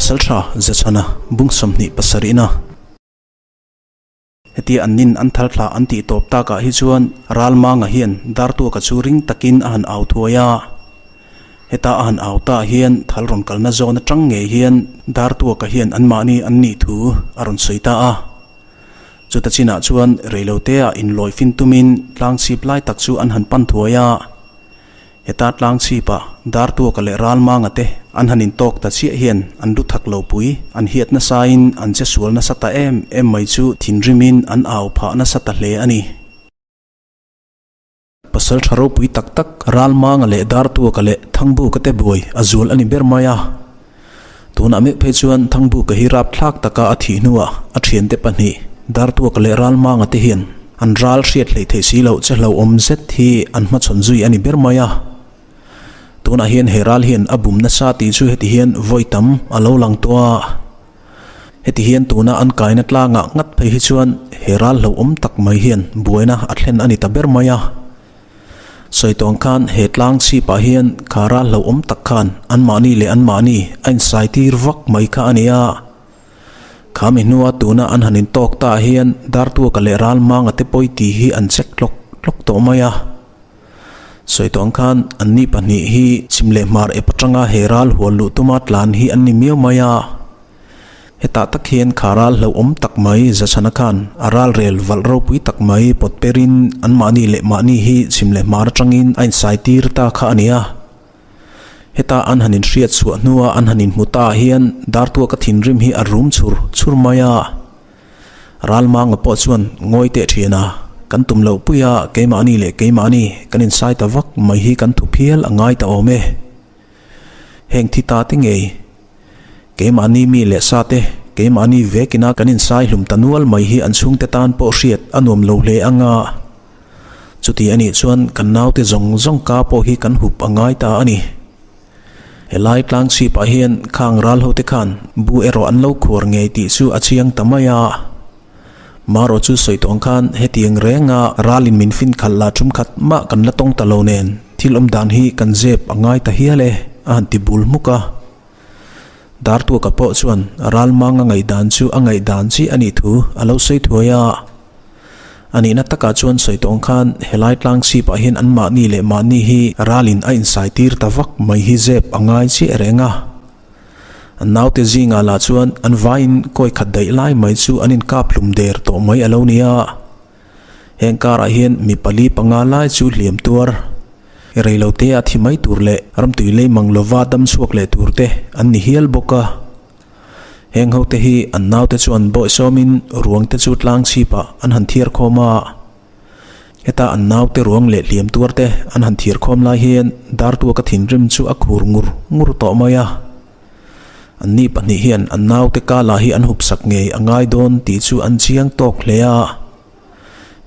Pasaltha Zachhana bung 27 na. Hetia an nin an thal thla an tih tawp takah hi chuan Ralmanga hian Dartuaka chu ring takin a han au thuai a. Heta a han au ta hian thal rawn kalna zawn atang ngei hian Dartuaka hian anmahni an nih thu a rawn sawi ta a. Chuta chinah chuan reilotea inlawi fin tumin tlangchhip lai tak chu an han pan thuai a. Heta tlangchhipa Dartuaka leh Ralmanga te an han intawk ta chiah hian an lu thak lo pui, an hiat nasain an che sual nasa ta em em mai chu thinrimin an au phah nasa ta hle a ni. Pasal tha ropui tak tak Ralmanga leh Dartuaka leh Thangbuka te buai a zual a ni ber mai a. Tunah meuh phei chuan Thangbuka hi rapthlak taka a thih hnuah a thiante pahnih Dartuaka leh Ralmanga te hian an ral hriat hleih theih si loh che hlauhawm zet hi an hmachhawn zui a ni ber mai a. Tunah hian he ral hian a bum nasa tih chu heti hian vawi tam a lo lang tawh a. Heti hian tuna an kaina tlangah ngat phei hi chuan he ral hlauhawm tak mai hian buaina a thlen a ni ta ber mai a. Sawi tawng khan he tlang chhipah hian kha ral hlauhawm tak khan anmahni leh anmahni a insai tir vak mai kha a ni a. Kha mi hnua tuna an han intawk ta ah hian Dartuaka leh Ralmanga te pawi tih hi an check tlawk tlawk tawh mai a. Sawi tawng khan anni pahnih hi chhim leh hmar ep atanga he ral hual luh tuma tlan hi an ni miau mai a. Hetah tak hian kha ral hlauhawm tak mai Zachhana khan a ral rel valh ropui tak mai pawt perin anmahni leh mahni hi chhim leh hmar atangin a insai tir ta kha a ni a. Heta an han inhriat chhuah hnua an han inhmu ta hian Dartuaka thinrim hi a rum chhur chhur mai a. Ralmanga pawh chuan ngawi teh thian a, kan tum loh pui a keimahni leh keimahni kan insai ta vak mai hi kan thup hial a ngai ta awm e. Heng thi ta te ngei. Keimahni mi leh sa te, keimahni vekina kan insai hlum ta nual mai hi an chhungte tan pawh hriat a nuam lo hle ang a. Chuti a nih chuan kan naute zawng zawng ka pawh hi kan hup a ngai ta a ni. Helai tlang chhipah hian khang ral hote khan bu erawh an lo khuar ngei tih chu a chiang ta mai a. Marawh chu sawi tawng khan hetiang renga ralin min fin khalh lah tum khat mah kan la tawng ta lo nen thil awm dan hi kan zep a ngai ta hial e a han ti bul hmuk a. Dartuaka pawh chuan Ralmanga ngaihdan chu a ngaihdan chi a nih thu a lo sawi thuai a. A nihna takah chuan sawi tawng khan helai tlang chhipah hian anmahni leh mahni hi ralin a insai tir ta vak mai hi zep a ngai chiah reng a. An naute zingah lah chuan an vaiin kawi khat daih lai mai chu an inkap hlum der tawh mai a lo ni a. Heng karah hian mi pali panga lai chu hliam tuar, reilote a thi mai tur leh ramtui lei mang lova dam chhuak leh tur te an ni hial bawk a. Heng hote hi an naute chuan bawihsawmin ruang te chu tlang chhipah an han thiar khawm a. Heta an naute ruang leh hliam tuar te an han thir khawm lai hian Dartuaka thinrim chu a khur ngur ngur tawh mai a. Anni pahnih hian an naute kala hi an hupsak ngei a ngai dawn tih chu an chiang tawk hle a.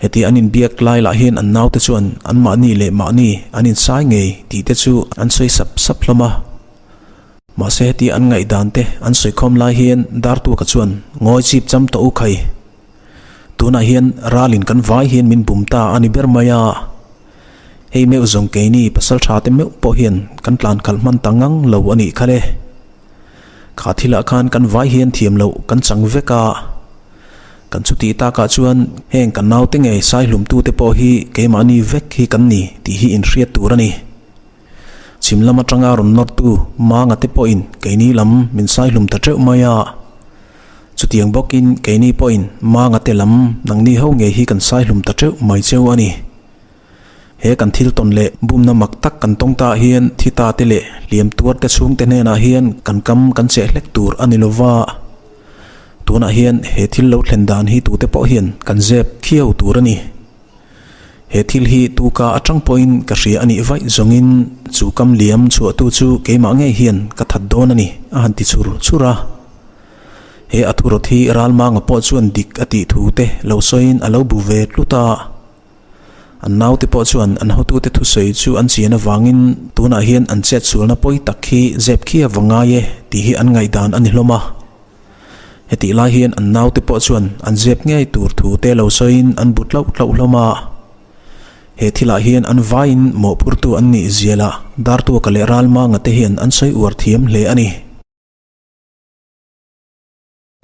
Heti an inbiak lai lah hian an naute chuan anmahni leh mahni an insai ngei tih te chu an sawi sap sap hlawm a. Mahse heti an ngaihdan te an sawi khawm lai hian Dartuaka chuan ngawi chip cham tawh u khai. Tunah hian ralin kan vai hian min bum ta a ni ber mai a. Hei meuh zawng keini pasal tha te meuh pawh hian kan tlan khalh hman ta ngang lo a nih kha le. Kha thilah khan kan vai hian thiam loh kan chang vek a. Kan chutih takah chuan heng kan naute ngei saihlumtute pawh hi keimahni vek hi kan ni tih hi inhriat tur a ni. Chhim lam atanga rawn nawrtu Manga te pawhin keini lam min saihlum ta teuh mai a. Chutiang bawkin keini pawhin Manga te lam nangni ho ngei hi kan saihlum ta teuh mai cheu a ni. He kan thil tawn leh bumna mak tak kan tawng ta hian thi ta te leh hliam tuar te chhungte hnenah hian kan kam kan cheh hlek tur a ni lova. Tunah hian he thil lo thlen dan hi tute pawh hian kan zep khiau tur a ni. He thil hi tuka atang pawhin ka hria a nih vaih zawngin chu kam liam chhuahtu chu keimah ngei hian ka that dawn a ni a han ti chhur chhur a. He a thurawt hi Ralmanga pawh chuan dik a tih thu te lo sawiin a lo bu ve tlut a. An naute pawh chuan an hotute thusawi chu an chian avangin tunah hian an chetsualna pawi tak hi zep khi a va ngai e tih hi an ngaihdan a ni hlawm a. Hetih lai hian an naute pawh chuan an zep ngei tur thu te lo sawiin an bu tlauh tlauh hlawm a. He thilah hian an vaiin mawhphurtu an nih zialah Dartuaka leh Ralmanga te hian an sawi uar thiam hle a ni.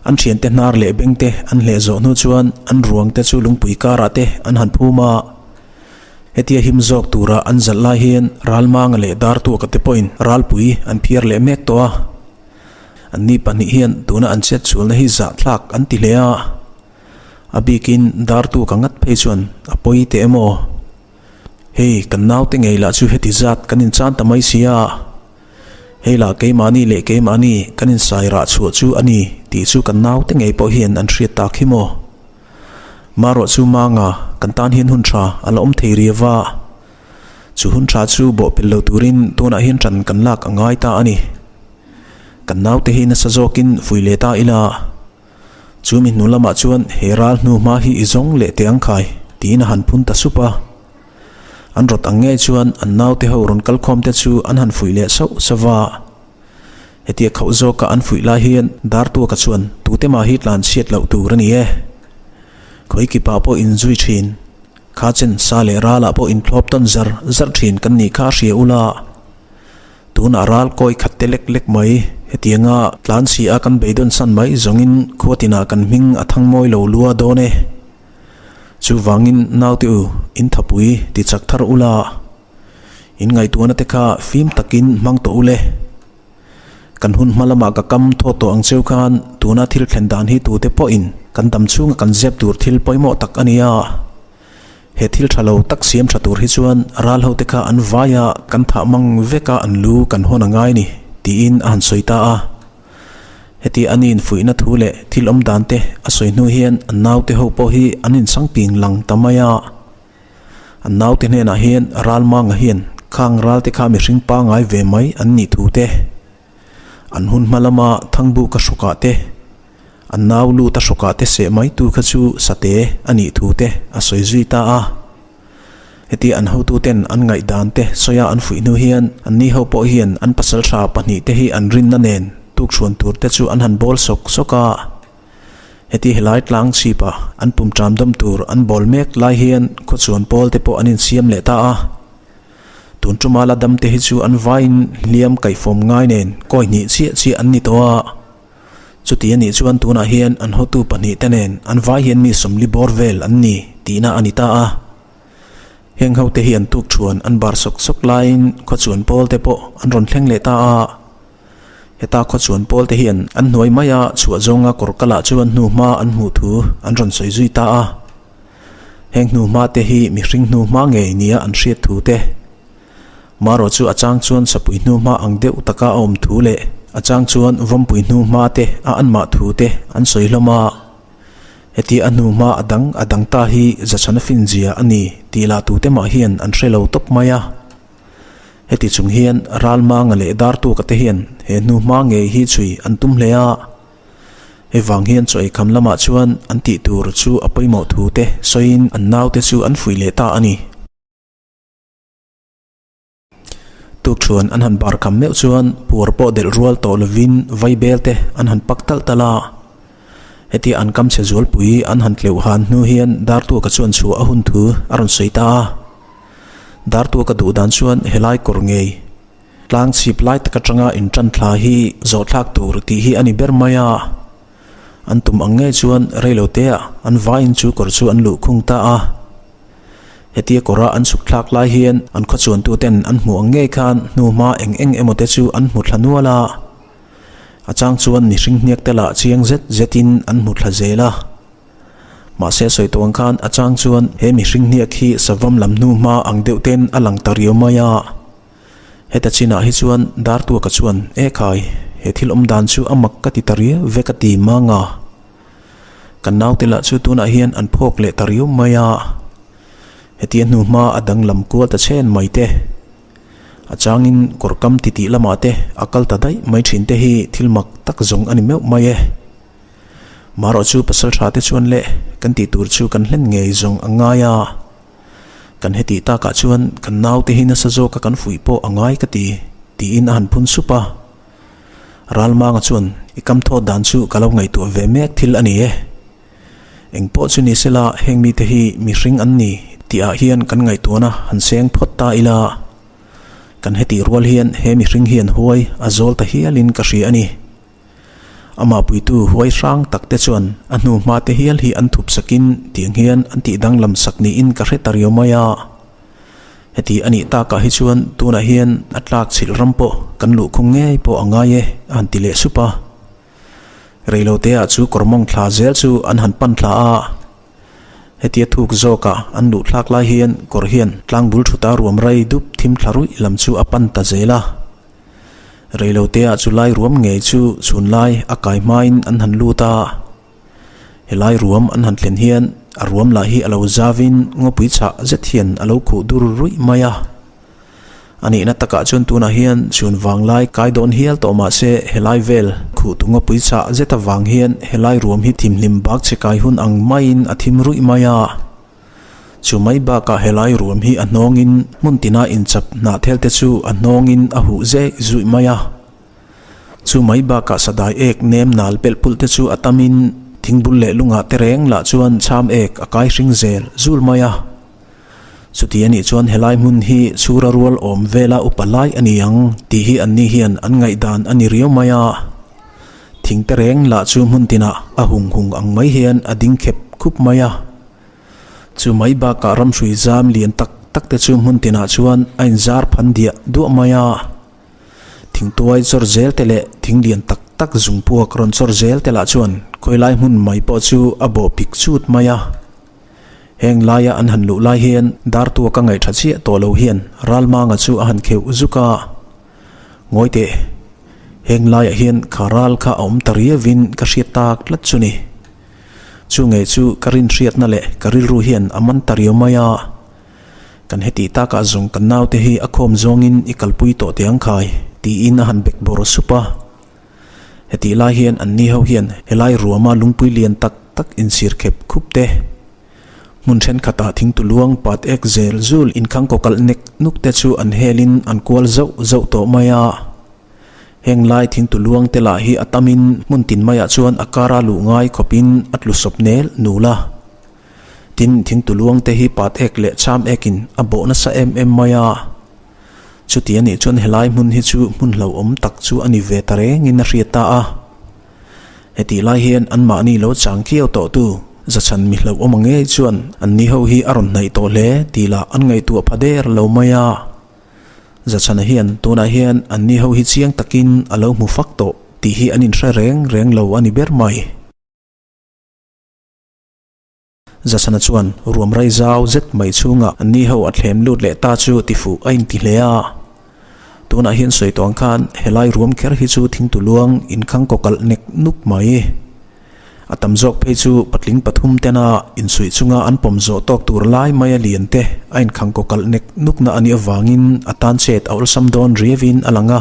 An thiante hnar leh bengte an hleh zawh hnu chuan an ruangte chu lungpui karah te an han phum a. Hetia him zawk tura an zalh lai hian Ralmanga leh Dartuaka te pawhin ralpui an phiar leh mek tawh a. Anni pahnih hian tuna an chet chhualna hi zahthlak an ti hle a. A bikin Dartuaka ngat phei chuan a pawi teh emaw? Hei kan naute ngei lah chu heti zat kan inchan ta mai si a. Hei lah keimahni leh keimahni kan insai rah chhuah chu a ni tih chu kan naute ngei pawh hian an hriat tak hi maw? Marawh chu Manga kan tan hian hun tha a la awm thei riau a. Chu hun tha chu bawhpelh lo turin tunah hian ṭan kan lak a ngai ta a ni. Kan naute hi nasa zawkin fui leh ta ila. Chu mi hnu lamah chuan he ral hnu hma hi i zawng leh teh ang khai tiin a han phun ta sup a. An rawt ang ngei chuan an naute ho rawn kal khawm te chu an han fuih leh sauh sauh va. Hetia khauh zawka an fuih lai hian Dartuaka chuan tute mah hi tlan chhiat loh tur a ni e. Khawi kipah pawh inzui thin. Kha chen sa leh ralah pawh inthlawp tawn zar zar thin kan nih kha hria ula. Tunah ral kawi khat te lek lek mai, hetianga tlan si a kan beidawn san mai zawngin khua tinah kan hming a thang mawi lo lua dawn e. Chuvangin naute u, in thapui ti chak thar ula, in ngaihtuahna te kha fim takin hmang tawh ule. Kan hun hma lamah ka kam thawt tawh ang cheu khan tuna thil thlen dan hi tute pawhin kan dam chhunga kan zep tur thil pawimawh tak a ni a. He thil tha lo tak siam tha tur hi chuan ral ho te kha an vai a, kan thah mang vek a an lu kan hawn a ngai ni, tiin a han sawi ta a. Heti an infuihna thu leh thil awm dan te a sawi hnu hian an naute ho pawh hi an insangping lang ta mai a. An naute hnenah hian ral manga hian khang ral te kha mihring pangai ve mai an nih thu te, an hun hma lama Thangbuka hrawkah te, An nau lut a hrawkah te seh mai tu kha chu Sate a nih thu te a sawi zui ta a. Heti an hotuten an ngaihdan te sawia an fuih hnu hian anni ho pawh hian an pasaltha pahnih te hi an rinna nen tukchhuan tur te chu an han bawl sawk sawk a. Heti helai tlang chhipa an pum ṭam dawm tur an bawl mek lai hian khawchhuan pawl te pawh an insiam leh ta a. Tun ṭuma la dam te hi chu an vaiin hliam kaihfawm ngai nen kawi hnih chiah chiah an ni tawh a. Chuti a nih chuan tunah hian an hotu pahnihte nen an vai hian mi sawmli bawr vel an ni tihna a ni ta a. Heng hote hi an tuk thuan an bar sawk sawk laiin khawchuan pawlte pawh an rawn thleng leh ta a. Heta khawchuan pawlte hian an hnuai maia chhuah zawnga kawr kalah chuan hnuhma an hmuh thu an rawn sawi zui ta a. Heng hnuhma te hi mihring hnuhma ngei nia an hriat thu te. Marawh chu a chang chuan sapui hnuhma ang deuh taka a awm thu leh a chang chuan vawmpui hnuhma te a anmah thu te an sawi hlawm a. Hetia a hnuhma a dang a dang ta hi zachhana finzia a ni tih lah tute mah hian an hre lo tawp mai a. Heti chung hian Ralmanga leh Dartuaka te hian he hnuhma ngei hi chhui an tum hle a. Hei vang hian chaw eikham lamah chuan an tih tur chu a pawimawh thu te sawiin an naute chu an fuih leh ta a ni. Tukṭhuan an han bar kham meuh chuan puar pawh delh rual tawh lovin vaibel te an han pak talh talh a. Hetia an kam chhe zualpui an han tleuh han hnu hian Dartuaka chuan chhuah a hun thu a rawn sawi ta a. Dartuaka duh dan chuan helai kawr ngei tlang chhip lai tak atanga inṭan thla hi zawh thlak tur tih hi a ni ber mai a. An tum ang ngei chuan reiloteah an vaiin chu kawr chu an luhkhung ta a. Hetia kawra an chhuk thlak lai hian an khawchuantuten an hmuh ang ngei khan hnuhma eng eng emaw te chu an hmu thla nual a. A chang chuan mihring hniak te lah chiang zet zetin an hmu thla zel a. Mahse sawi tawh ang khan a chang chuan he mihring hniak hi savam lam hnuhma ang deuh ten a lang ta riau mai a. Heta chinah hi chuan Dartuaka chuan, Ekhai, he thil awm dan chu a mak ka ti ta riau ve ka ti mang a. Kan naute lah chu tunah hian an phawk leh ta riau mai a, hetia hnuhma a danglam kual ta chhen mai te, a changin kawr kam titih lamah te a kal ta daih mai thin te hi thil mak tak zawng a ni meuh mai e. Marawh chu pasal tha te chuan le kan tih tur chu kan hlen ngei zawng a ngai a, kan hetih takah chuan kan naute hi nasa zawka kan fuih pawh a ngai ka ti, tiin a han phun sup a. Ralmanga chuan, I kam thawt dan chu ka lo ngaihtuah ve mek thil a ni e. Eng pawh chu ni sela heng mite hi mihring an ni tih ah hian kan ngaihtuahna han seng phawt ta ila. Kan hetih rual hian he mihring hian huai a zawl ta hialin ka hria a ni. Amah puitu huai hrang tak te chuan a hnu hma te hial hi an thup sakin tiang hian an tih danglam sak niin ka hre ta riau mai a. Heti a nih takah hi chuan tunah hian a tlak chhilh ram pawh kan luhkhung ngei pawh a ngai e a han ti leh sup a. Reiloteah chu kawr mawng thla zel chu an han pan thla a. Hetia thuk zawka an luh thlak lai hian kawr hian tlangbul thuta ruam rai dup thim thla ruih lam chu a pan ta zel a. Reiloteah chu lai ruam ngei chu chhunlai a kai hmain an han lut a. Helai ruam an han thlen hian a ruam lah hi a lo zavin ngawpui chhah zet hian a lo khuh dur ruih mai a. A nihna takah chuan tunah hian chhun vanglai kai dawn hial tawh mah se helai vel khuh tu ngawpui chhah zet avang hian helai ruam hi thimhlim bak che kai hun ang maiin a thim ruih mai a. Chu mai bakah helai ruam hi a hnawngin hmun tina inchap hnahthel te chu a hnawngin a huh zeh zuih mai a. Chu mai bakah sadai ek nem nal pelh pulh te chu a tamin thingbul leh lungah te reng lah chuan chham ek a kai hring zel zul mai a. Chuti anih chuan helai hmun hi chhura rual awm vela upa lai a ni ang tih hi anni hian an ngaihdan a ni riau mai a. Thing te reng lah chu hmun tinah a hung hung ang mai hian a ding khep khup mai a. Chu mai bakah ramhrui zam lian tak tak te chu hmun tinah chuan a inzar phan diah duah mai a. Thingtuai chawr zel te leh thing lian tak tak zung puak rawn chawr zel te lah chuan khawilai hmun mai pawh chu a bawh pik chut mai a. Heng laia an han luh lai hian Dartuaka ngaihṭha chiah tawh lo hian Ralmanga chu a han kheuh zuk a. Ngawi teh, heng laiah hian kha ral kha a awm ta riauin ka hriat tak tlat chu ni. Chu ngei chu ka rinhriatna leh ka rilru hian a man ta riau mai a. Kan heti takah zawng kan naute hi a khawm zawngin i kalpui tawh teh ang khai, tiin a han bek bawr sup a. Hetih lai hian anni ho hian helai ruama lungpui lian tak tak insir khep khup te, hmun thenkhatah thingtu luang pat ek zel zul inkhang kawkalh nek nuk te chu an helin an kual zauh zauh tawh mai a. Heng lai thingtu luang te lah hi a tamin hmun tin maiah chuan a kara luh ngai khawpin a tlu sawp nel nul a. Tin, thingtu luang te hi pat ek leh cham ekin a bawh nasa em em mai a. Chuti a nih chuan helai hmun hi chu hmun hlauhawm tak chu a ni ve ta rengin a hriat ta a. Hetih lai hian anmahni lo chang kiau tawhtu Zachhan mi hlauhawm ang ngei chuan anni ho hi a rawn hnaih tawh hle tih lah an ngaihtuah pha der lo mai a. Zachhana hian tunah hian anni ho hi chiang takin a lo hmu fak tawh tih hi an inhre reng reng lo a ni ber mai. Zasana chuan ruam rai zau zet mai chhunga an ni ho a thlem lut leh ta chu ti fuh a inti hle a. Tunah hian sawi tawh ang khan helai ruam kher hi chu thingtu luang inkhang kawkalh nek nuk mai. A tam zawk phei chu patling pathum tena insuih chunga an pawm zawh tawk tur lai maia lian te a inkhang kawkalh nek nukna a nih avangin a tan chet a awlsam dawn riauin a lang a.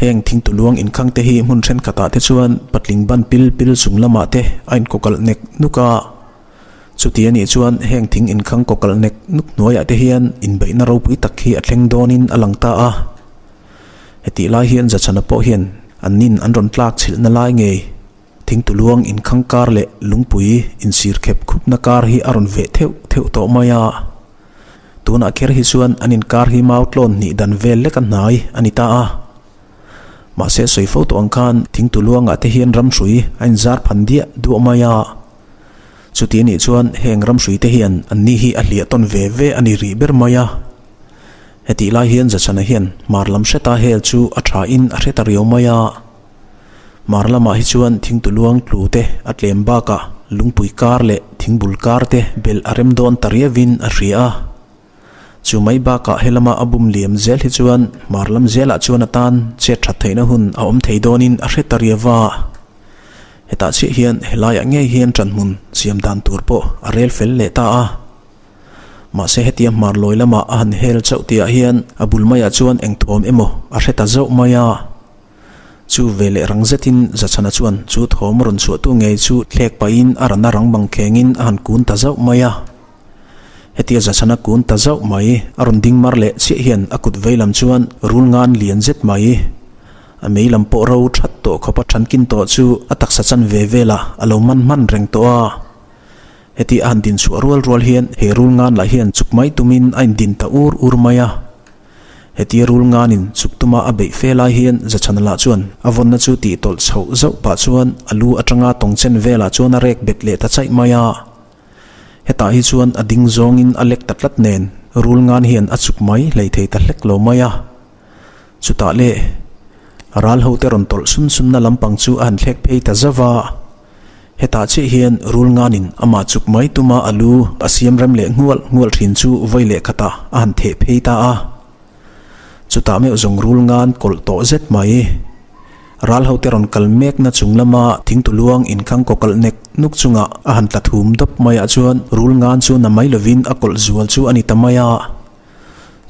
Heng thingtu luang inkhang te hi hmun thenkhatah te chuan patling ban pil pil chung lamah te a inkawkalh nek nuk a. Chuti a nih chuan heng thing inkhang kawkalh nek nuk hnuaiah te hian inbeihna ropui tak hi a thleng dawnin a lang ta a. Hetih lai hian Zachhana pawh hian an nin an rawn tlak chhilhna lai ngei thingtu luang inkhang kar leh lungpui insir khep khupna kar hi a rawn veh theuh theuh tawh mai a. Tunah kher hi chuan an inkar hi mau tlawn hnih dan vel lek a hnai a ni ta a. Mahse sawi fo tawh ang khan thingtu luangah te hian ramhrui a inzar phan diah duah mai a. Chuti anih chuan heng ramhrui te hian an ni hi a hliah tawn ve ve a ni rih ber mai a. Hetih lai hian Zachhana hian hmar lam hreta hel chu a tha in a hre ta riau mai a. Hmar lamah hi chuan thingtu luang tlu te a tlem bakah lungpui kar leh thingbul kar te belh a rem dawn ta riauin a hria a. Chu mai bakah helama a bum liam zel hi chuan hmar lam zelah chuan a tan chet that theihna hun a awm thei dawnin a hre ta riau va. Hetah chiah hian helaiah ngei hian ṭanhmun siam dan tur pawh a rel fel leh ta a. Mahse hetia hmar lawi lamah a han hel chauh tihah hian a bul maiah chuan eng thawm emaw a hre ta zauh mai a. Chu ve leh rang zetin Zachhana chuan chu thawm rawn chhuahtu ngei chu thlek pahin a rana rang bang khengin a han kun ta zauh mai a. Hetia Zachhana kun ta zauh mai a rawn ding mar leh chiah hian a kut vei lam chuan rul ngan lian zet mai a mei lam pawh ro that tawh khawpa thankin tawh chu a taksa chan ve velah a lo man hman reng tawh a. Heti a han din chhuah rual rual hian he rul ngan lah hian chuk mai tumin a indin ta ur ur mai a. Hetia rul nganin chuk tuma a beih fe lai hian Zachhana lah chuan a vawnna chu tih tawlh chhoh zauh pah chuan a lu atanga tawng chen velah chuan a rek bet leh ta chaih mai a. Hetah hi chuan a ding zawngin a lek ta tlat nen rul ngan hian a chuk mai hlei thei ta hlek lo mai a. Chutah le ral hote rawn tawlh sun sunna lampang chu a han thlek phei ta zauh a. Hetah chiah hian Rulnganin amah chuk mai tuma a lu a siam rem leh nghual nghual thin chu vawi leh khatah a han theh phei ta a. Chutah meuh zawng Rulngan kawlh tawh zet mai. Ral hote rawn kal mekna chung lama thingtuluang inkhang kawkalh nek nuk chungah a han tla thum dawp maiah chuan Rulngan chu na mai lovin a kawlh zual chu a ni ta mai a.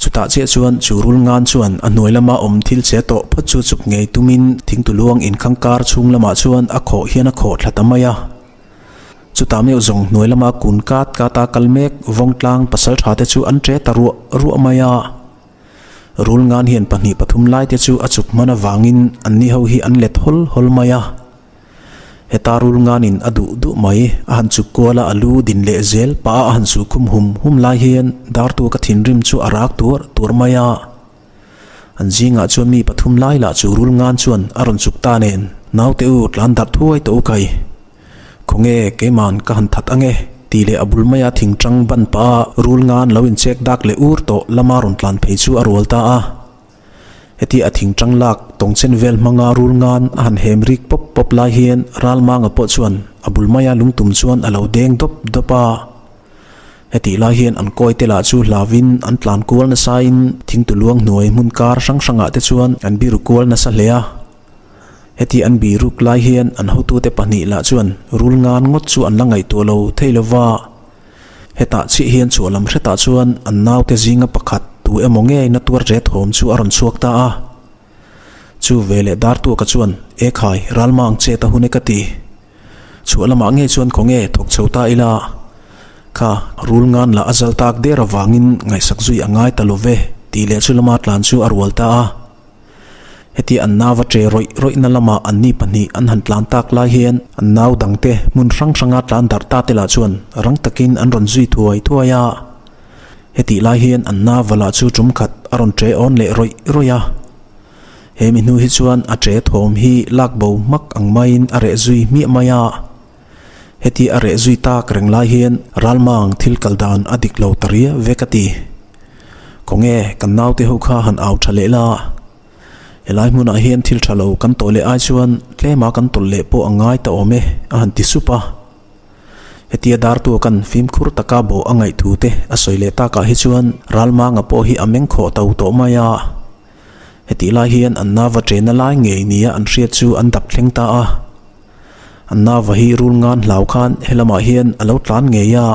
Chutah chiah chuan chu rul ngan chuan a hnuai lama awm thil che tawh phawt chu chuk ngei tumin thingtuluang inkhang kar chhung lamah chuan a khawh hian a khawh thla ta mai a. Chutah meuh zawng hnuai lama kun kat kata kal mek vawngtlang pasal tha te chu an ṭe ta ruah ruah mai a. Rul ngan hian pahnih pathum lai te chu a chuk hman avangin anni ho hi an let hawl hawl mai a. Heta rul nganin a duh duh mai, a han chuk kual a, a lu din leh zel pah a, a han suh khum hum hum lai hian Dartuaka thinrim chu a rak tuar tuar mai a. An zingah chuan mi pathum lai lah chu rul ngan chuan a rawn chuk ta nen, Naute u, tlan darh thuai tawh u kai. Khawnge, keiman ka han that ange, tih leh a bul maia thingtang ban pah a rul ngan lo inchek dak leh ur tawh lama rawn tlan phei chu a rual ta a. Heti a thingtang lak tawngchen vel hmanga rul ngan a han hem rik pawp pawp lai hian Ralmanga pawh chuan a bul maia lungtum chuan a lo deng dawp dawp a. Hetih lai hian an kawi te lah chu hlavin an tlan kual nasain thingtuluang hnuai hmun kar hrang hrangah te chuan an biru kual nasa hle a. Heti an biruk lai hian an hotute pahnih lah chuan rul ngan ngawt chu an la ngaihtuah lo thei lova. Hetah chiah hian chhuah lam hretah chuan an naute zinga pakhat tu emaw ngei na tuar ret hawm chu a rawn chhuak ta a. Chu veleh Dartuaka chuan, E khai, ralma ang che ta hun e ka ti. Chhuah lamah ngei chuan khaw nge thawk chho ta ila? Kha, rul ngan lah a zal tak der avangin ngaihsak zui a ngai ta lo ve, tih leh chu lama tlan chu a rual ta a. Heti an nau a che rawih rawihna lamah anni pahnih an han tlan tak lai hian an nau dangte hmun hrang hranga tlan darh ta te lah chuan rang takin an rawn zui thuai thuai a. Hetih lai hian an nau va lah chu tum khat a rawn che awn leh rawih rawih a. He mi hnu hi chuan a che thawm hi lak bo hmak ang maiin a reh zui hmiah mai a. Heti a reh zui tak reng lai hian ralmang thil kal dan a dik lo ta ria ve ka ti. Khawnge kan naute ho kha han au tha leh la. Helai hmunah hian thil tha lo kan tawh leh ai chuan tlema kan tawlh leh pawh a ngai ta awm e a han ti sup a. Hetia Dartua kan fimkhur taka bawh a ngaih thu te a sawi leh takah hi chuan Ralmanga pawh hi a meng khawh to tawh mai a. Hetih lai hian an nava chena lai ngei nia an hriat chu an dap thleng ta a. An nava hi rul ngan hlau khan helamah hian a lo tlan ngei a.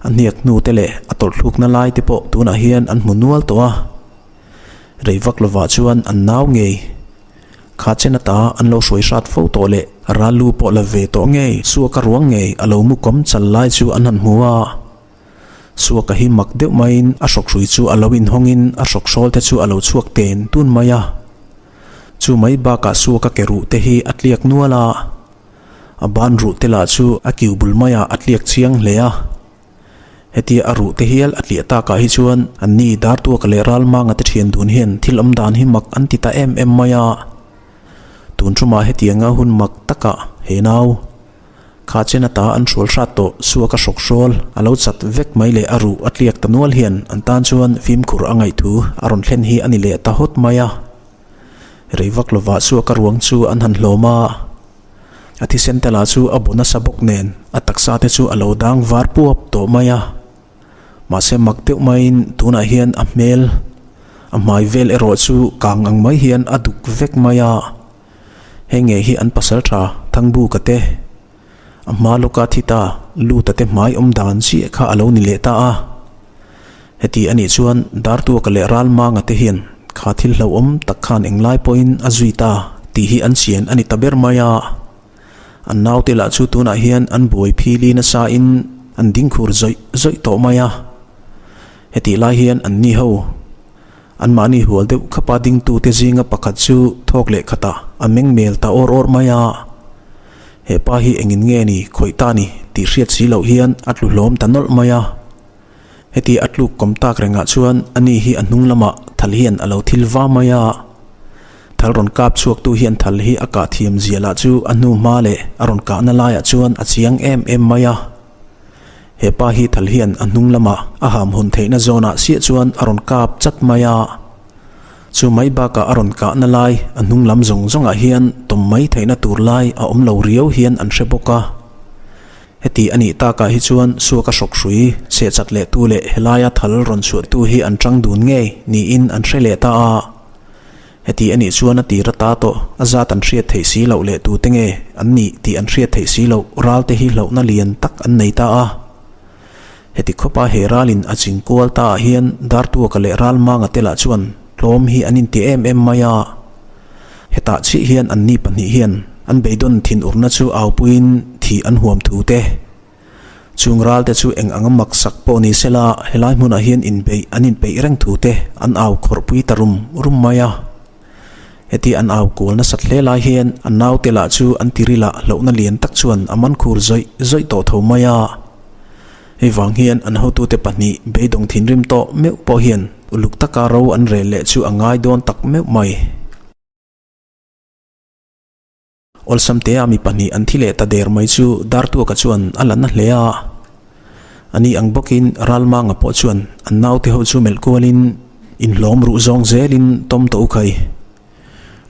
A hniak hnu te leh a tawlhthlukna lai te pawh tunah hian an hmu nual tawh a. Rei vak lovah chuan an nau ngei. Kha chen ata an lo hruai hrat fo tawh leh ral lu pawh la ve tawh ngei suaka ruang ngei a lo mu kawm chal lai chu an han hmu a. Suaka hi mak deuh maiin a hrawkhrui chu a lo inhawngin a hrawkhrawl te chu a lo chhuak ten tun mai a. Chu mai bakah suaka ke ruh te hi a tliak nual a. A ban ruh te lah chu a kiu bul maiah a tliak chiang hle a. Hetia a ruh te hial a tliah takah hi chuan anni Dartuaka leh Ralmanga te thian dun hian thil awm dan hi mak an ti ta em em mai a. Tun tumah hetianga hun mak takah he nau kha chen ata an hrual hrat tawh suaka hrawk hrawl a lo chat vek mai leh a ruh a tliak ta nual hian an tan chuan fimkhur a ngaih thu a rawn thlen hi a ni leh ta hawt mai a. Rei vak lovah suaka ruang chu an han hlawm a. A thisen te lah chu a bu nasa bawk nen a taksa te chu a lo dang var puap tawh mai a. Mahse mak deuh maiin tunah hian a hmel a hmai vel erawh chu kang ang mai hian a duk vek mai a. Hei ngei hi an pasal tha Thangbuka te a hma lawka thi ta Luta te hmai awm dan chiah kha a lo ni leh ta a. Heti a nih chuan Dartuaka leh Ralmanga te hian kha thil hlauhawm tak khan englai pawhin a zui ta tih hi an chian a ni ta ber mai a. An naute lah chu tunah hian an buai phili nasa in an ding khur zawih zawih tawh mai a. Hetih lai hian an ni ho anmahni hual deuh khapa dingtute zinga pakhat chu thawk leh khatah a meng mel ta awr awr mai a. He pa hi engin nge ni khawih ta ni tih hriat si loh hian a tlu hlawm ta nawlh mai a. Heti a tluk kawm tak rengah chuan ani hi a hnung lamah Thal hian a lo thil va mai a. Thal rawn kap chhuaktu hian thal hi a kah thiam zia lah chu a hnu hma leh a rawn kahna laiah chuan a chiang em em mai a. He pa hi thal hian a hnung lamah a ham hawn theihna zawnah siah chuan a rawn kap chat mai a. Chu mai bakah a rawn kahna lai a hnung lam zawng zawngah hian tawm mai theihna tur lai a awm lo riau hian an hre bawk a. Heti a nih takah hi chuan suaka hrawk hrui, sehchat lehtu leh helaia thal rawn chhuahtu hi an tang dun ngei niin an hre leh ta a. Heti a nih chuan a tir ata tawh a zat an hriat theih si loh leh tute nge an nih tih an hriat theih si loh ralte hi hlauhna lian tak an nei ta a. Heti khawpa he ralin a ching kual ta ah hian Dartuaka leh Ralmanga te lah chuan tlawm hi an inti em em mai a. Hetah chiah hian anni pahnih hian an beidawn thinurna chu aupuiin thih an huam thu te. Chung ralte chu eng anga mak sak pawh ni sela helai hmunah hian inbeih an inpeih reng thu te an au khawrhpui ta rum rum mai a. Heti an au kual nasat hle lai hian an naute lah chu an tirilah hlauhna lian tak chuan a man khur zawih zawih tawh tho mai a. Hei vang hian an hotute pahnih beidawng thinrim tawh meuh pawh hian uluk taka ro an rel leh chu a ngai dawn tak meuh mai. Awlsam tea mi pahnih an thi leh ta der mai chu Dartuaka chuan a la na hle a. Ani ang bawkin Ralmanga pawh chuan an naute ho chu melh kualin inhlawm ruh zawng zelin tawm tawh u khai.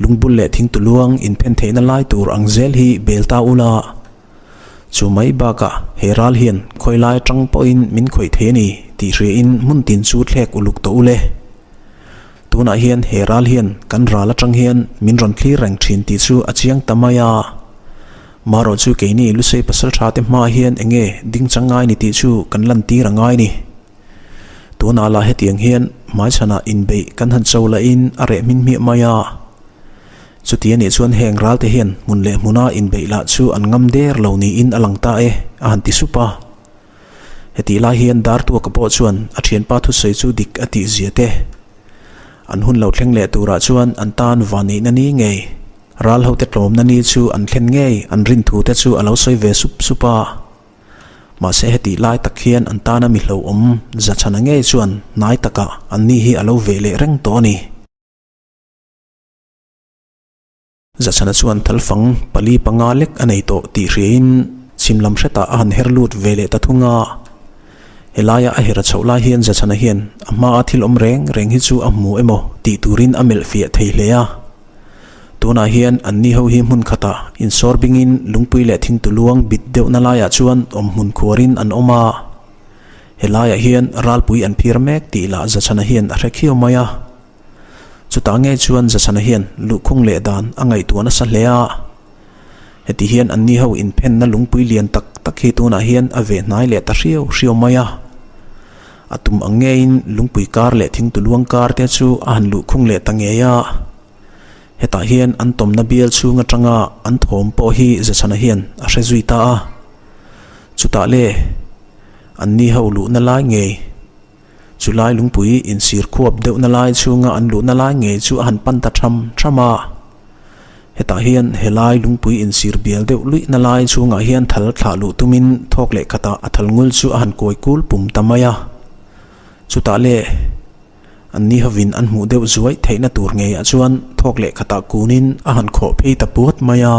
Lungbul leh thingtuluang inphen theihna lai tur ang zel hi bel ta ula. Chu mai bakah he ral hian khawi lai atang pawhin min khawih thei a ni tih hriain hmun tin chu thlek uluk tawh u le. Tunah hian he ral hian kan ral atang hian min rawn thlir reng thin tih chu a chiang ta mai a. Marawh chu keini Lusei pasaltha te hmaah hian enge ding chang ngai ni tih chu kan lantir a ngai ni. Tunah lah hetiang hian hmaichhanah inbeih kan han cho lahin a reh hmin hmiah mai a. Chuti a nih chuan heng ral te hian hmun leh hmuna inbeih lah chu an ngam der lo niin a lang ta e, a han ti sup a. Hetih lai hian Dartuaka pawh chuan a thianpa thusawi chu dik a tih zia te. An hun lo thleng leh turah chuan an tan vanneihna ni ngei, ral hote tlawmna ni chu an thlen ngei an rin thu te chu a lo sawi ve sup sup a. Mahse hetih lai tak hian an tana mi hlauhawm Zachhana ngei chuan hnai takah an ni hi a lo veh leh reng tawh a ni. Zachhana chuan thalfang pali panga lek a nei tawh tih hriain chhim lam hretah a han her lut ve leh ta thung a. Helaia a her a chhoh lai hian Zachhana hian a hmaa thil awm reng reng hi chu a hmu emaw tih turin a melh fiah thei hle a. Tunah hian anni ho hi hmun khatah insawr bingin lungpui leh thingtu luang bit deuhna laiah chuan awm hmun khuarin an awm a. Helaiah hian ralpui an phir mek tih lah Zachhana hian a hre khiau mai a. Chutah ngei chuan Zasana hian luhkhung leh dan a ngaihtuah nasa hle a. Heti hian anni ho inphenna lungpui lian tak tak hi tunah hian a veh hnai leh ta hriau hriau mai a. A tum ang ngeiin lungpui kar leh thingtuluang kar te chu a han luhkhung leh ta ngei a. Hetah hian an tawmna bial chhung atanga an thawm pawh hi Zasana hian a hre zui ta a. Chutah le, anni ho luhna lai ngei. Chu lai lungpui insir khuap deuhna lai chhunga an luhna lai ngei chu a han pan ta tham tham a. Hetah hian helai lungpui insir bial deuh luihna lai chhungah hian thal thlah luh tumin thawk leh khatah a thal ngul chu a han kawi kul pum ta mai a. Chutah le anni hovin an hmuh deuh zuaih theihna tur ngeiah chuan thawk leh khatah kunin a han khawh phei ta puat mai a.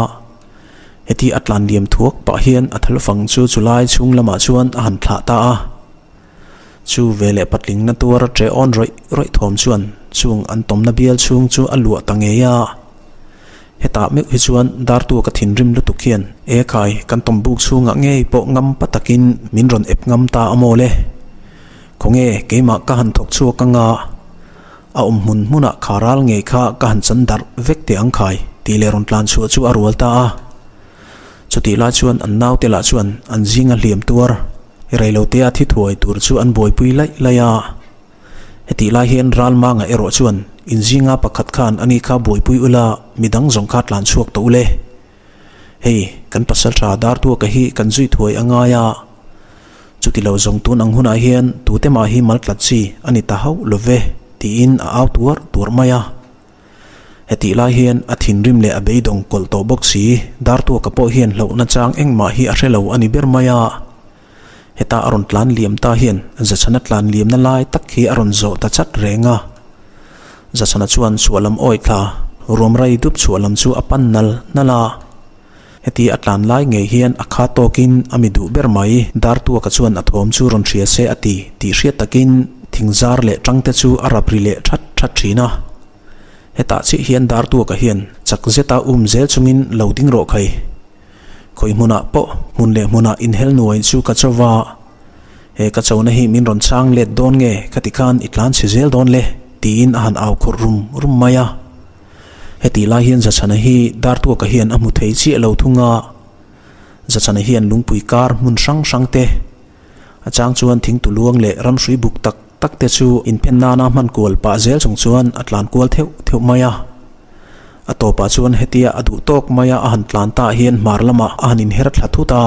Heti a tlan liam thuak pah hian a thal fang chu chulai chhung lamah chuan a han thlah ta a. Chu veleh patlingna tuar a ṭeh awn rawih rawih thawm chuan chung an tawmna bial chhung chu a luah ta ngei a. Hetah meuh hi chuan Dartuaka thinrim lutuk hian E khai, kan tawm buk chhungah ngei pawh ngam pa takin min rawn ep ngam ta a maw le? Khawnge keimah ka han thawk chhuak anga a awm hmun hmunah kha ral ngei kha ka han chan darh vek teh ang khai tih leh rawn tlan chhuah chu a rual ta a. Chutih lai chuan an naute lah chuan an zinga hliam tuar Reilotea thi thuai tur chu an buaipui laih laih a. Hetih lai hian Ralmanga erawh chuan inzinga pakhat khan ani kha buaipui ula midang zawng kha tlan chhuak tawh ule. Hei, kan pasaltha Dartuaka hi kan zui thuai a ngai a. Chuti lo zawng tun ang hunah hian tute mah hi maltlat chi a ni ta hauh lo ve, tiin a au tuar tuar mai a. Hetih lai hian a thinrim leh a beidawng kawlh tawh bawk si, Dartuaka pawh hian hlauhna chang engmah hi a hre lo a ni ber mai a. Heta a rawn tlan liam ta hian Zachhana tlan liamna lai tak hi a rawn zawh ta chat reng a. Zachhana chuan chhuah lam awi thla ruam rai dup chhuah lam chu a pan nal nal a. Heti a tlan lai ngei hian a kha tawkin a mi duh ber mai Dartuaka chuan a thawm chu rawn hria se a ti tih hriat takin thing zar leh tangte chu a rap ri leh that that thin a. Hetah chiah hian Dartuaka hian chak zeta um zel chungin lo ding rawh khai. Khawi hmunah pawh hmun leh hmunah inhel nuai chu ka cho va. He ka chona hi min rawn chang let dawn nge ka ti khan i tlan chhe zel dawn le tiin a han au khurh rum rum mai a. Hetih lai hian Zachhana hi Dartuaka hian a hmu thei chiah lo thung a. Zachhana hian lungpui kar hmun hrang hrang te, a chang chuan thingtu luang leh ramhrui buk tak tak te chu inphen nana hman kual pah zel chung chuan a tlan kual theuh theuh mai a. A tawpah chuan hetia a duh tawk maia a han tlan tah hian hmar lamah a han inher thla thut a.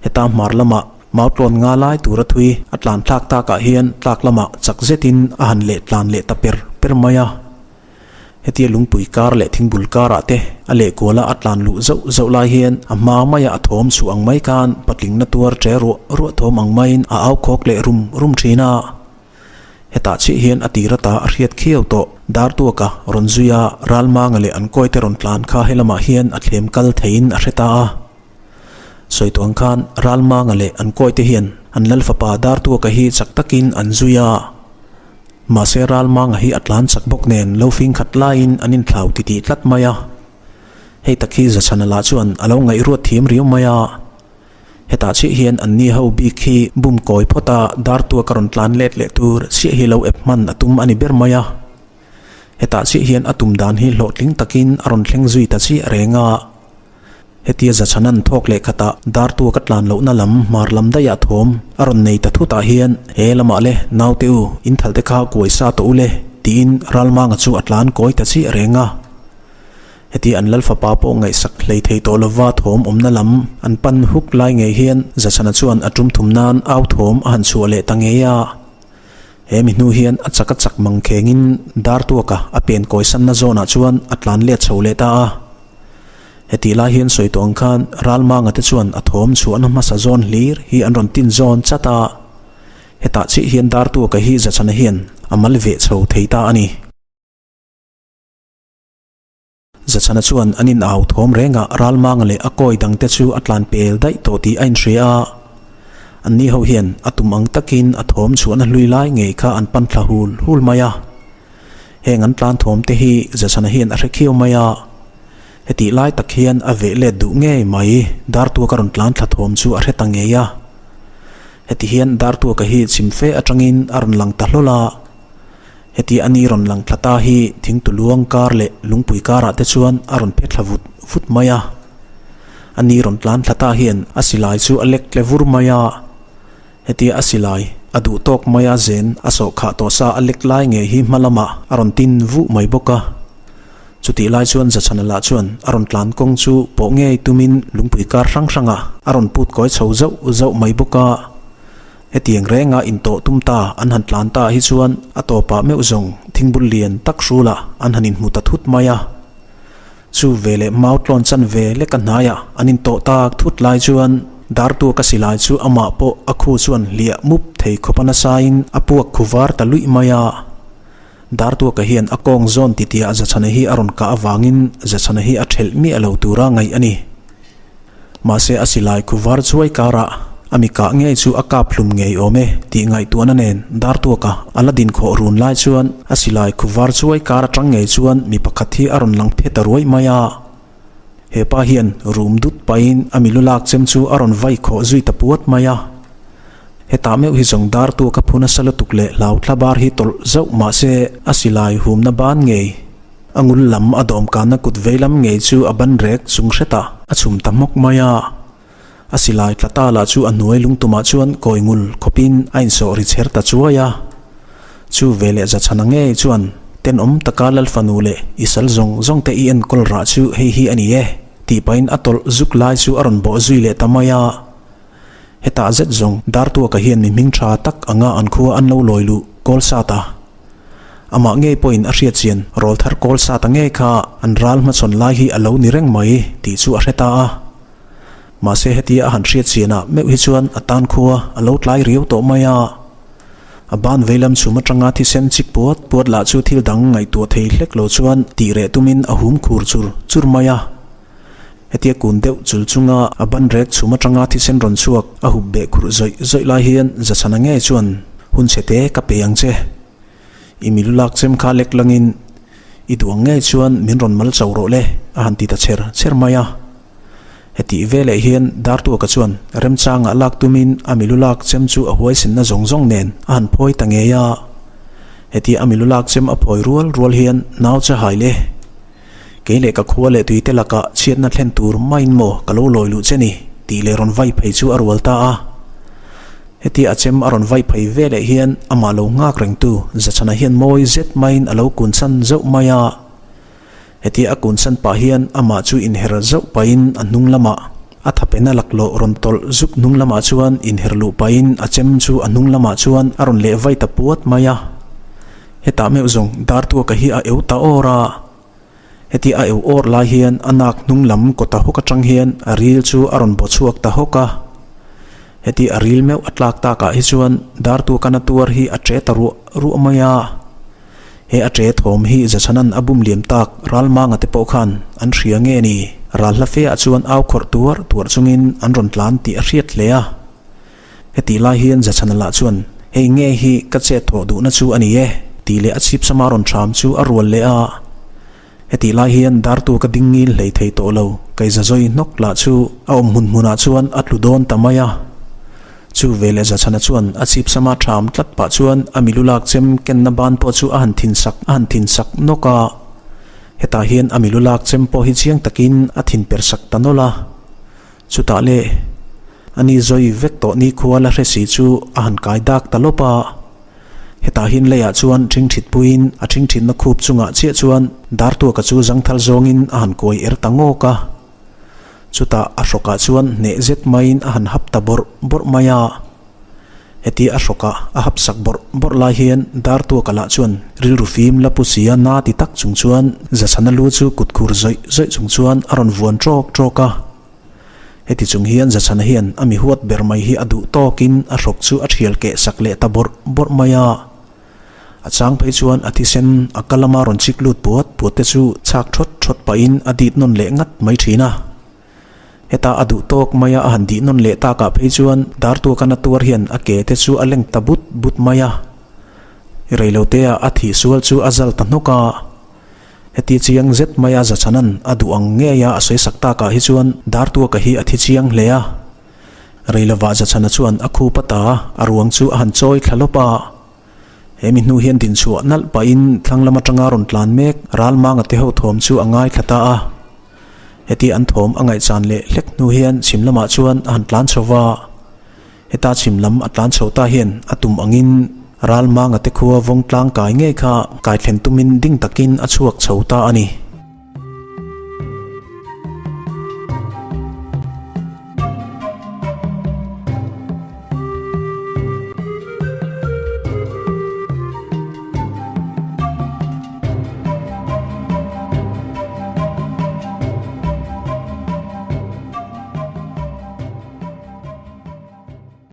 Heta hmar lamah mau tlawn nga lai tura thui a tlan thlak takah hian tlak lamah chak zetin a han leh tlan leh ta per per mai a. Hetia lungpui kar leh thingbul karah te a lehkuala a tlan luh zauh zauh lai hian a hma maia a thawm chhuah ang mai khan patling na tuar che ruah ruah thawm ang maiin a au khawk leh rum rum thin a. Hetah chiah hian a tir ata a hriat khiau tawh. Dartuaka rawn zui a, Ralmanga leh an kawite rawn tlan kha helamah hian a thlem kal theiin a hre ta a. Sawi tuh ang khan Ralmanga leh an kawite hian an lal fapa Dartuaka hi chak takin an zui a. Mahse Ralmanga hi a tlan chak bawk nen lo fing khat laiin an inthlau titih tlat mai a. Hei tak hi Zachhana lah chuan a lo ngaihruat thiam riau mai a. Hetah chiah hian an ni ho bik hi bum kawi phawt a, Dartuaka rawn tlan let leh tur chiah hi lo ep hman a tum a ni ber mai a. Hetah chiah hian a tum dan hi hlawhtling takin a rawn thleng zui ta chiah reng a. Hetia Zachhanan thawk leh khatah Dartua ka tlan lohna lam hmar lam daihah thawm a rawn nei ta thutah hian he lamah le naute u in thal te kha kuai sa tawh u le tiin Ralmanga chu a tlan kawi ta chiah reng a. Hetia an lal fapa pawh ngaihsak hlei thei tawh lova thawm awmna lam an pan huk lai ngei hian Zachhana chuan a tum thum nan au thawm a han chhuah leh ta ngei a. He mi hnu hian a chak a chak mang khengin Dartuaka a pen kawi sanna zawnah chuan a tlan let chho leh ta a. Hetih lai hian sawi tawh ang khan Ralmanga te chuan a thawm chhuahna hmasa zawn hlir hi an rawn tin zawn chat a. Hetah chiah hian Dartuaka hi Zachhana hian a mal veh chho thei ta a ni. Zachhana chuan an in au thawm rengah Ralmanga leh a kawi dangte chu a tlan pel daih tawh tih a inhria a. Anni ho hian a tum ang takin a thawm chhuahna hlui lai ngei kha an pan thla hul hul mai a. Heng an tlan thawm te hi Zachhana hian a hre khiau mai a. Hetih lai tak hian a veh let duh ngei mai, Dartuaka rawn tlan thla thawm chu a hre ta ngei a. Heti hian Dartuaka hi chim fe atangin a rawn lang ta hlawl a. Heti a ni rawn lang thla ta hi thingtu luang kar leh lungpui karah te chuan a rawn phe thla vut vut mai a. A ni rawn tlan thla ta hian a silai chu a lek tle vur mai a. Hetia a silai a duh tawk mai a zen a sawh khah tawh sa a lek lai ngei hi hma lamah a rawn tin vuh mai bawk a. Chutih lai chuan Zachhana lah chuan a rawn tlan kawng chu pawh ngei tumin lungpui kar hrang hrangah a rawn put kawi chho zauh zauh mai bawk a. Hetiang renga intawh tum ta an han tlan ta hi chuan a tawpah meuh zawng thingbul lian tak hrulah an han inhmu ta thut mai a. Chu veleh mau tlawn chan ve lek a hnaiah an intawh tak thut lai chuan Dartua ka silai chu amah pawh a khu chuan hliah mup thei khawp a nasain a puak khu var ta luih mai a. Dartuaka hian a kawng zawn titiah Zachhana hi a rawn kah avangin Zachhana hi a thelh miah lo tura ngaih a ni. Mahse a silai khu var chuai karah a mi kah ngei chu a kap hlum ngei awm e tih ngaihtuahna nen Dartuaka a la din khawh run lai chuan a silai khu var chuai kar atang ngei chuan mi pakhat hi a rawn lang phe ta ruai mai a. He pa hian rum dut pahin a mi lu lak chem chu a rawn vai khawh zui ta puat mai a. Hetah meuh hi zawng Dartuaka phu nasa lutuk leh hlau thla bar hi tawlh zauh mahse a silai humna ban ngei A ngul lam a dawmkanna kut vei lam ngei chu a ban rek chung hretah a chhum ta hmawk mai a. A silai tla ta lah chu a hnuai lungtumah chuan kawi ngul khawpin a insawh ri chher ta chuai a. Chu veleh Zachhana ngei chuan tenawm taka Lalfanu leh i sal zawng zawng te i enkawl rah chu hei hi a ni e tih pahin a tawlh zuk lai chu a rawn bawh zui leh ta mai a. Hetah zet zawng Dartuaka hian mi hming tha tak anga an khua an lo lawi luh kawl sat a. Amah ngei pawhin a hriat chian rawl thar kawl sa ta ngei kha an ral hmachhawn lai hi a lo ni reng mai tih chu a hre ta a. Mahse hetia a han hriat chianah meuh hi chuan a tan khua a lo tlai riau tawh mai a. A ban veilam chhum atanga thisen chik puat puat lah chu thil dang ngaihtuah thei hlek lo chuan tih reh tumin a hum khur chur chur mai a. Hetia kun deuh chul chunga a ban rek chhum atanga thisen rawn chhuak a hup beh khurh zawih zawih lai hian Zachhana ngei chuan hun chhe te ka pe ang che. I milu lak chem kha lek langin i duh ang ngei chuan min rawn mal cho rawh le a han ti ta chher chher mai a. Hetih veleh hian Dartuaka chuan remchangah lak tumin a milu lak chem chu a huaisenna zawng zawng nen a han phawi ta ngei a. Hetia a milu lak chem a phawi rual rual hian nau cha hai le. Kei leh ka khua leh tuite lakah chhiatna thlen tur maiin maw ka lo lawi luh che ni tih leh rawn vai phei chu a rual ta a. Hetia a chem a rawn vai phei veleh hian amah lo nghak rengtu Zachhana hian mawi zet maiin a lo kun chhan zauh mai a. Hetia a kun san pah hian amah chu inher zauh pahin a hnung lamah a thapena laklawh rawn tawlh zuk hnung lamah chuan inher luh pahin a chem chu a hnung lamah chuan a rawn leh vai ta puat mai a. Hetah meuh zawng Dartuaka hi a eu ta awr a. Hetia a eu awr lai hian a nak hnung lam kawta hawk atang hian a ril chu a rawn baw chhuak ta hawk a. Heti a ril meuh a tlak takah hi chuan Dartuaka na tuar hi a che ta ruah ruah mai a. He a ṭe thawm hi Zachhanan a bum liam tak Ralmanga te pawh khan an hria nge ni? Ral hla fe ah chuan au khawrh tuar tuar chungin an rawn tlan tih a hriat hle a. Hetih lai hian Zachhana lah chuan, Hei nge hi ka chet thawh duhna chu a ni e, tih leh a chhip sama rawn ṭham chu a rual leh a. Hetih lai hian Dartu ka ding ngil hlei thei tawh lo, keiza zawi hnawk lah chu a awm hmun hmunah chuan a tlu dawn ta mai a. Chu veleh Zachhana chuan a chhip sama ṭham tlat pah chuan a milu lak chem kenna ban pawh chu a han thin sak a han thin sak nawk a. Hetah hian a milu lak chem pawh hi chiang takin a thin per sak ta nawlh a. Chutah le ani zawi vek tawh nikhua la hre si chu a han kai dak ta lawp a. Hetah hian leiah chuan ṭhingṭhit puiin a ṭhingṭhitna khup chungah chiah chuan Dartuaka chu zangthal zawngin a han kuai er ta ngawk a. Chutah a hrawkah chuan hneh zet maiin a han hap ta bawrh bawrh mai a. Hetia a hrawkah a hap sak bawrh bawrh lai hian Dartuaka lah chuan rilru fim la pu sia na ti tak chung chuan Zachhana lu chu kut khur zawih zawih chung chuan a rawn vuan ṭawk ṭawk a. Heti chung hian Zachhana hian a mi huat ber mai hi a duh tawkin a hrawk chu a thial keh sak leh ta bawrh bawrh mai a. A chang phei chuan a thisen a ka lama rawn chik lut puat puat te chu chhak thawt thawt pahin a dit nawn leh ngat mai thin a. Heta a duh tawk maia a han dih nawn leh takah phei chuan Dartuakana tuar hian a ke te chu a leng ta but but mai a. Reilotea a thih sual chu a zal ta hnawk a. Heti chiang zet maia Zachhanan a duh ang ngeia a sawi sak takah hi chuan Dartuaka hi a thi chiang hle a. Reilovah Zachhana chuan a khup a ta a ruang chu a han chawi thla lawp a. He mi hnu hian dinchhuah nalh pahin thlang lam atanga rawn tlan mek Ralmanga te ho thawm chu a ngaithla ta a. Heti an thawm a ngaihchan leh hlek hnu hian chhim lamah chuan a han tlan chho va. Heta chhim lam a tlan chho ta hian a tum angin Ralmanga te khua vawng tlang kai ngei kha kai thlen tumin ding takin a chhuak chho ta a ni.